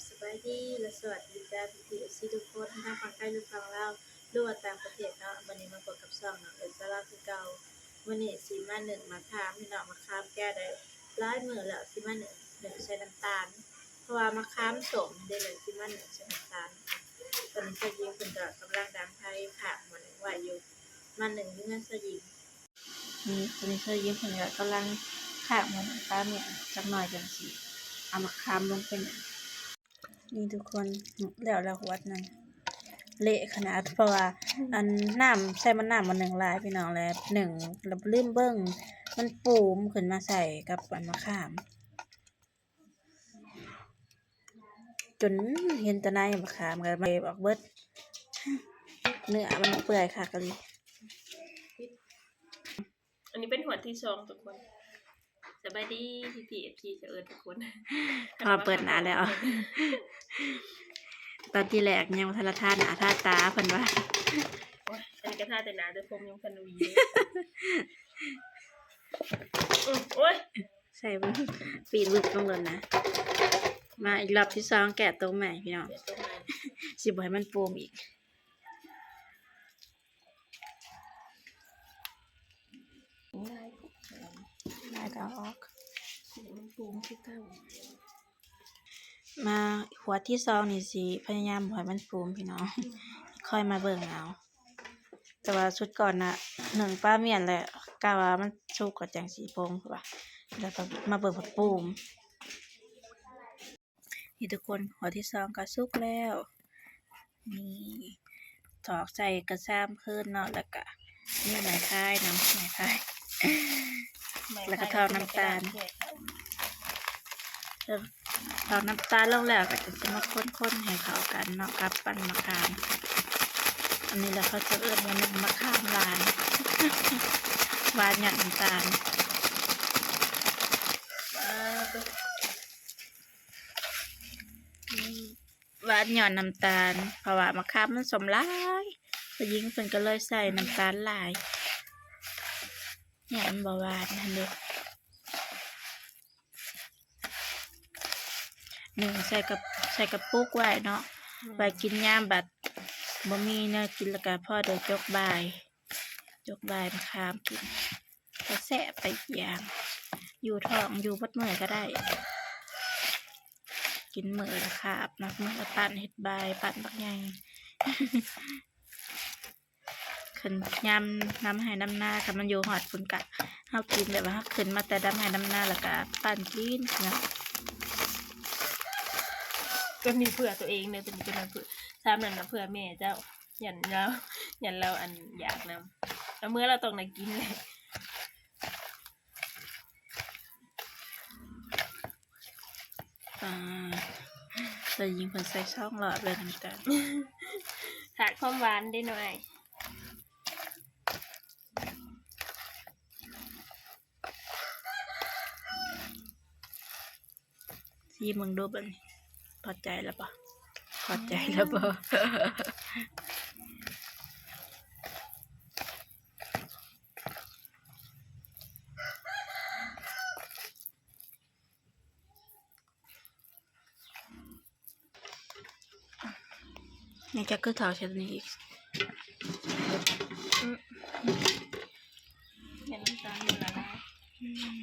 ສະບາຍດີ ແລະ ສະຫວັດດີຈ້າ ພີ່ໆ ເອັຟຊີ ທຸກຄົນ ທັງຝັ່ງໄທ ຫຼື ຝັ່ງລາວ ຫຼືວ່າຕ່າງປະເທດເນາະ. ມື້ນີ້ມາພົບກັບຊ່ອງນ້ອງເອີສາລາຄືເກົ່າ. ມື້ນີ້ຊິມາໜຶ້ງໝາກຂາມ ພີ່ນ້ອງ. ໝາກຂາມແກ່ໄດ້ຫຼາຍມື້ແລ້ວ ຊິມາໜຶ້ງ ໜຶ້ງໃສ່ນ້ຳຕານ ເພາະວ່າໝາກຂາມສົ້ມເດ້ ແລ້ວຊິມາໜຶ້ງໃສ່ນ້ຳຕານ. ຕອນນີ້ຊາວຍິງເພິ່ນກໍກຳລັງດັງໄຟຂ້າງໝໍ້ໜຶ້ງໄວ້ຢູ່ ມາໜຶ້ງຢູ່ເຮືອນຊາວຍິງ. ນີ້ ຕອນນີ້ຊາວຍິງເພິ່ນກໍກຳລັງຂ້າງໝໍ້ໜຶ້ງປາໝ້ຽນຈັກໜ້ອຍ ຈັ່ງຊິເອົາໝາກຂາມລົງໄປໜຶ້ງ. ນີ້ທຸກຄົນ ແລ້ວແລ້ວຂວດໜຶ່ງ ເລະຂະໜາດ ເພາະວ່າ ອັນ ນ້ຳ ໃສ່ໝົດນ້ຳໝໍ້ໜຶ້ງຫຼາຍ ພີ່ນ້ອງ ແລ້ວໜຶ້ງ ແລ້ວລືມເບິ່ງ ມັນປູມຂຶ້ນມາໃສ່ກັບອັນໝາກຂາມ ຈົນເຫັນແຕ່ໃນໝາກຂາມ ກໍເບອອກເບິດ ເນື້ອມັນເປື່ອຍຄັກອີ່ຫຼີ. ອັນນີ້ເປັນຫວດທີສອງທຸກຄົນ. ສະບາຍດີ ພີ່ໆ ເອັຟຊີ ຊາວເອີດທຸກຄົນ ມາເປີດໜ້າແລ້ວ. ຕອນທີແລກຍັງບໍ່ທັນລະທາໜ້າທາຕາເພິ່ນວ່າ. ໂອ້ຍ ອັນນີ້ກໍທາແຕ່ໜ້າແຕ່ຜົມ ຍັງບໍ່ທັນຫວີເດ້. ອື ໂອ້ຍ ໃສ່ເບິ່ງ ປີນວຶບລົງໂລດນະ. ມາອີກລອບທີສອງ ແກະໂຕໃໝ່ ພີ່ນ້ອງ ແກະໂຕໃໝ່ ຊິບໍ່ໃຫ້ມັນປູມອີກ. ລາຍກໍເອົາອອກ ມັນປູມຄືເກົ່າ. ມາຂວດທີສອງນີ້ຊິພະຍາຍາມບໍ່ໃຫ້ມັນປູມ ພີ່ນ້ອງ ຄ່ອຍມາເບິ່ງເອົາ. ແຕ່ວ່າຊຸດກ່ອນນະ ໜຶ້ງປາໝ້ຽນແລ້ວ ກະວ່າມັນສຸກແລ້ວຈັ່ງຊິປົງ ວ່າ ແລ້ວກໍມາເບິ່ງວ່າປູມ. ນີ້ທຸກຄົນ ຫົວທີສອງກໍສຸກແລ້ວ. ນີ້ ຖອກໃສ່ກະຊາມຄືນເນາະ ແລ້ວກະມີໄມ້ພາຍນຳ ໄມ້ພາຍ ແລ້ວກະຖອກນ້ຳຕານ ຖອກນ້ຳຕານລົງແລ້ວ ກໍຈະມາຄົນໆໃຫ້ເຂົ້າກັນເນາະ ກັບປັ້ນມະຂາມ. ອັນນີ້ແຫຼະເຂົາຈະເອີ້ນວ່າໜຶ້ງມະຂາມຫວານ ຫວານຍ້ອນນ້ຳຕານ. ຫວານຍ້ອນນ້ຳຕານ ເພາະວ່າມະຂາມມັນສົ້ມຫຼາຍ ຜູ້ຍິງເພິ່ນກໍເລີຍໃສ່ນ້ຳຕານຫຼາຍ ຢ້ານມັນບໍ່ຫວານຫັ້ນເດ້. ໜຶ້ງໃສ່ກະ ໃສ່ກະປຸກໄວ້ເນາະ ອືມ ໄວ້ກິນຍາມບັດບໍ່ມີແນວກິນ ແລ້ວກະພໍໄດ້ຈົກບ່າຍ ຈົກບ່າຍມາຄາມກິນ ກໍແຊບໄປອີກຢ່າງ ຢູ່ທ້ອງ ຢູ່ເບິດມື້ກໍໄດ້ ກິນມື້ລະຄາບເນາະ ມື້ລະປັ້ນ ເຮັດບ່າຍ ປັ້ນບັກໃຫຍ່. ຄັນຍາມນຳໄຮ່ນຳນາ ຄັນມັນຢູ່ຮອດພຸ້ນກະ ເຮົາກິນແບບວ່າເຮົາຂຶ້ນມາແຕ່ດຳໄຮ່ດຳນາ ແລ້ວກະປັ້ນກິນເນາະ. ໂຕນີ້ເພື່ອໂຕເອງເດີ ໂຕນີ້ ໂຕນັ້ນເພື່ອ ຊາມນັ້ນນະເພື່ອແມ່ເຈົ້າ ຢ້ານລາວ ຢ້ານລາວອັນຢາກນຳ ເອົາເມືອລາວຕ້ອງໄດ້ກິນແຫຼະ. ອ່າ ເຈົ້າຍິງເພິ່ນໃສ່ສອງລອບເລີຍນ້ຳຕານ ຂາດຄວາມຫວານເດ້ນ້ອຍ. ຊີມເບິ່ງດູບັດນີ້ ພໍໃຈແລ້ວບໍ່? ພໍໃຈແລ້ວບໍ່? ນີ້ຈະຄືເຂົ້າໃສ່ໂຕນີ້ອີກ ອືມ ໃຫ້ນ້ຳຕານມັນລະລາຍ ອືມ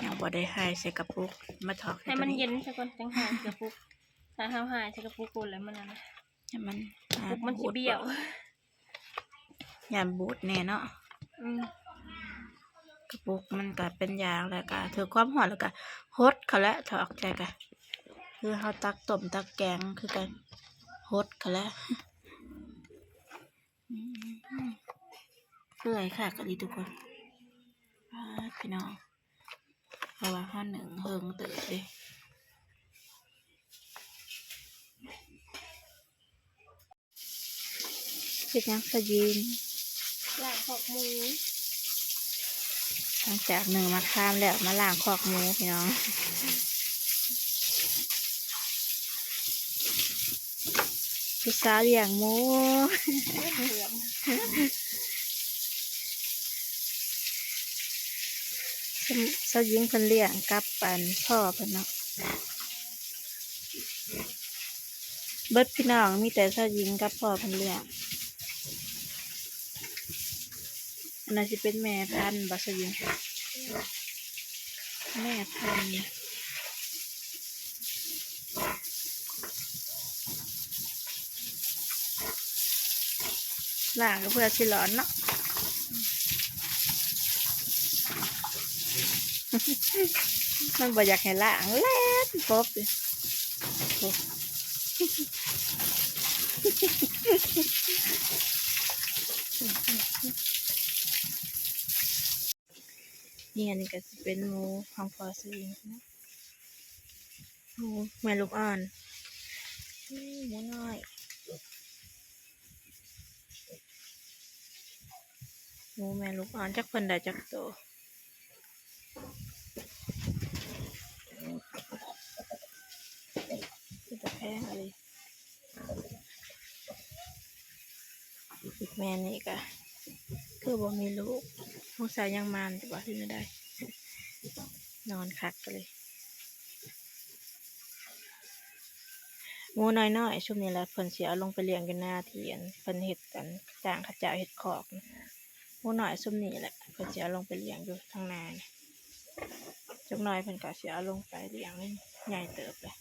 ຍັງບໍ່ໄດ້ໃຫ້ໃສ່ກະປຸກ ມາຖອກໃຫ້ມັນເຢັນຊະກ່ອນ ຈັ່ງໃຫ້ໃສ່ກະປຸກ ຖ້າເຮົາໃຫ້ໃສ່ກະປຸກໂລດແລ້ວມັນອັນນັ້ນ ໃຫ້ມັນ ກະປຸກມັນຊິບ້ຽວ ຢ້ານບູດແດ່ເນາະ ອືມ ກະປຸກມັນກະເປັນຢາງ ແລ້ວກະຖືກຄວາມຮ້ອນ ແລ້ວກະຫົດເຂົ້າແຫຼະ ຖອກໃສ່ກະ ຄືເຮົາຕັກຕົ້ມຕັກແກງຄືກັນ ຫົດເຂົ້າແຫຼະ ອືມ ເປື່ອຍຄັກອີ່ຫຼີທຸກຄົນ ປາດ ພີ່ນ້ອງ ເພາະວ່າເຮົາໜຶ້ງເຫິງເຕີບເດ້. ເຮັດຫຍັງຊະຍິງ? ລ້າງຄອກໝູ. ຫຼັງຈາກໜຶ້ງໝາກຂາມແລ້ວ ມາລ້າງຄອກໝູພີ່ນ້ອງ. ຜູ້ສາວລ້ຽງໝູ ຊາວຍິງເພິ່ນລ້ຽງກັບອັນພໍ່ເພິ່ນເນາະ. ເບິດພີ່ນ້ອງ ມີແຕ່ຊາວຍິງກັບພໍ່ເພິ່ນລ້ຽງ. ອັນນັ້ນຊິເປັນແມ່ພັນບໍ່ຊາວຍິງ? ແມ່ພັນ ລ້າງກໍເພື່ອຊິຫຼອນເນາະ. ມັນບໍ່ຢາກໃຫ້ລ້າງ ແລ່ນປົບຢູ່. ນີ້ ອັນນີ້ກໍຊິເປັນໝູຂອງພໍ່ຊາວຍິງເນາະ ໝູແມ່ລູກອ່ອນ ອືມ ໝູນ້ອຍ ໝູແມ່ລູກອ່ອນ ຈັກເພິ່ນໄດ້ຈັກໂຕ ເປັນຕາແພງອີ່ຫຼີ. ອີກແມ່ນີ້ກະຄືບໍ່ມີລູກ ສົງໄສຍັງມານຢູ່ບໍ່ ຫຼືແນວໃດ ນອນຄັກກະເລີຍ. ໝູນ້ອຍໆ ຊຸມນີ້ແຫຼະ ເພິ່ນຊິເອົາລົງໄປລ້ຽງຢູ່ນາທີ່ອັນເພິ່ນເຮັດ ອັນຈ້າງເຂົາເຈົ້າເຮັດຄອກ ໝູນ້ອຍຊຸມນີ້ແຫຼະ ເພິ່ນຊິເອົາລົງໄປລ້ຽງຢູ່ທາງນານີ້ ຈັກໜ້ອຍເພິ່ນກໍຊິເອົາລົງໄປລ້ຽງ ໃຫຍ່ເຕີບແລ້ວ.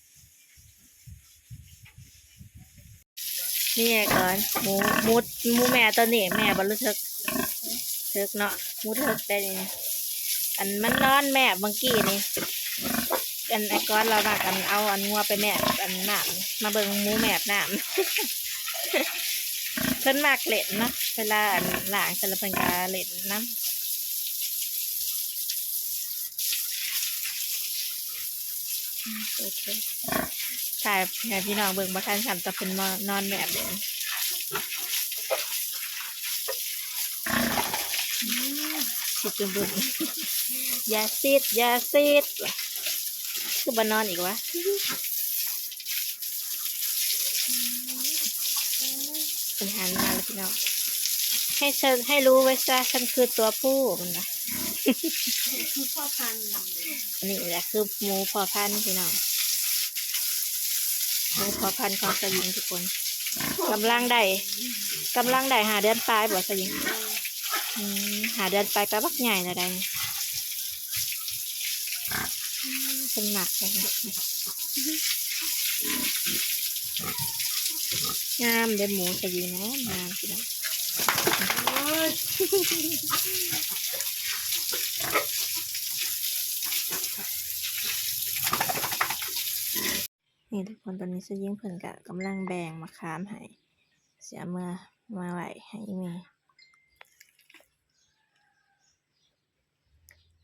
ນີ້ກ່ອນ ໝູ ໝູ ໝູແມ່ຕົວນີ້ ແມ່ບໍ່ຮູ້ເຖິກ ເຖິກເນາະ ໝູເຖິກໄດ້ນີ້ ອັນມັນນອນແມບເມື່ອກີ້ນີ້ ອັນ ອ້າຍກອນລາວມັກ ອັນ ເອົາ ອັນ ງົວໄປແມບ ອັນ ນ້ຳ ມາເບິ່ງໝູແມບນ້ຳ ເພິ່ນມັກຫຼິ້ນເນາະ ເວລາ ອັນ ລ້າງເສັດແລ້ວເພິ່ນກໍຫຼິ້ນນຳ. ອືມ ໂອເຄ ຖ່າຍໃຫ້ພີ່ນ້ອງເບິ່ງບໍ່ທັນຊ້ຳ ແຕ່ເພິ່ນມານອນແມບເລີຍ ອືມ ຊິຈຸເບິ່ງ ຢ່າຊິດ ຢ່າຊິດ ຄືບໍ່ນອນອີກວະ. ເພິ່ນຫັນມາແລ້ວພີ່ນ້ອງ ໃຫ້ເຊີນ ໃຫ້ຮູ້ໄວ້ຊະ ເຊິ່ນຄືຕົວຜູ້ ເພິ່ນວ່າ ຄືພໍ່ພັນ ນີ້ແຫຼະຄືໝູພໍ່ພັນພີ່ນ້ອງ ໝູພໍ່ພັນຂອງຊາວຍິງທຸກຄົນ ກຳລັງໄດ້ ກຳລັງໄດ້ຫ້າເດືອນປາຍບໍ່ຊາວຍິງ? ອືມ ຫ້າເດືອນປາຍກໍບັກໃຫຍ່ແລ້ວໃດ໋ ເພິ່ນມັກແທ້ ງາມເດ້ ໝູຊາວຍິງນະ ງາມພີ່ນ້ອງ ນີ້ທຸກຄົນ ຕອນນີ້ຊາວຍິງເພິ່ນກະກຳລັງແບ່ງໝາກຂາມໃຫ້ ຊິເອົາເມືອມາໄວ້ໃຫ້ອີ່ແມ່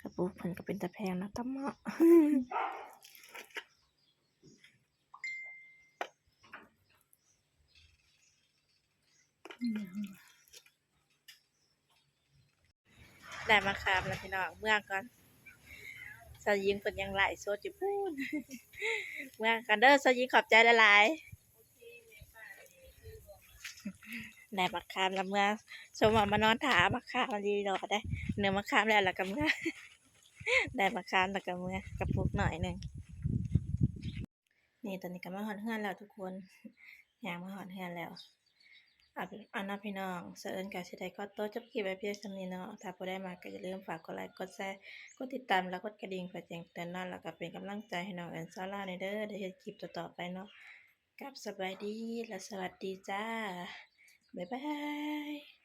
ກະປຸກເພິ່ນກະເປັນຕາແພງເນາະ ຕຳເໝາະ. ໄດ້ໝາກຂາມແລ້ວພີ່ນ້ອງ ເມືອກ່ອນ ຊາວຍິງເພິ່ນຍັງໄລຟ໌ສົດຢູ່ພຸ້ນ ເມືອກ່ອນເດີ ຊາວຍິງ ຂອບໃຈຫຼາຍໆ. ໄດ້ໝາກຂາມລະເມືອ ສົມວ່າມານອນຖ້າເອົາໝາກຂາມອີ່ຫຼີດອກໄດ໋ ເໜືອໝາກຂາມແລ້ວລະກະເມືອ ໄດ້ໝາກຂາມລະກະເມືອ ກະປຸກໜ້ອຍໜຶ່ງ. ນີ້ຕອນນີ້ກະມາຮອດເຮືອນແລ້ວທຸກຄົນ ຍ່າງມາຮອດເຮືອນແລ້ວ ເອົາ ເອົາເນາະພີ່ນ້ອງ ສາວເອິນກະຊິໄດ້ຂໍຕົວຈົບຄລິບໄວ້ພຽງສ່ຳນີ້ເນາະ ຖ້າຜູ້ໃດມັກກະຢ່າລືມຝາກກົດໄລຄ໌ ກົດແຊ ກົດຕິດຕາມ ແລະ ກົດກະດິ່ງເພື່ອແຈ້ງເຕືອນເນາະ ແລະ ກະເປັນກຳລັງໃຈໃຫ້ນ້ອງເອິນຊາວລາວແດ່ເດີ ໄດ້ເຮັດຄລິບຕໍ່ໆໄປເນາະ. ກັບສະບາຍດີ ແລະ ສະຫວັດດີຈ້າ ບາຍບາຍ.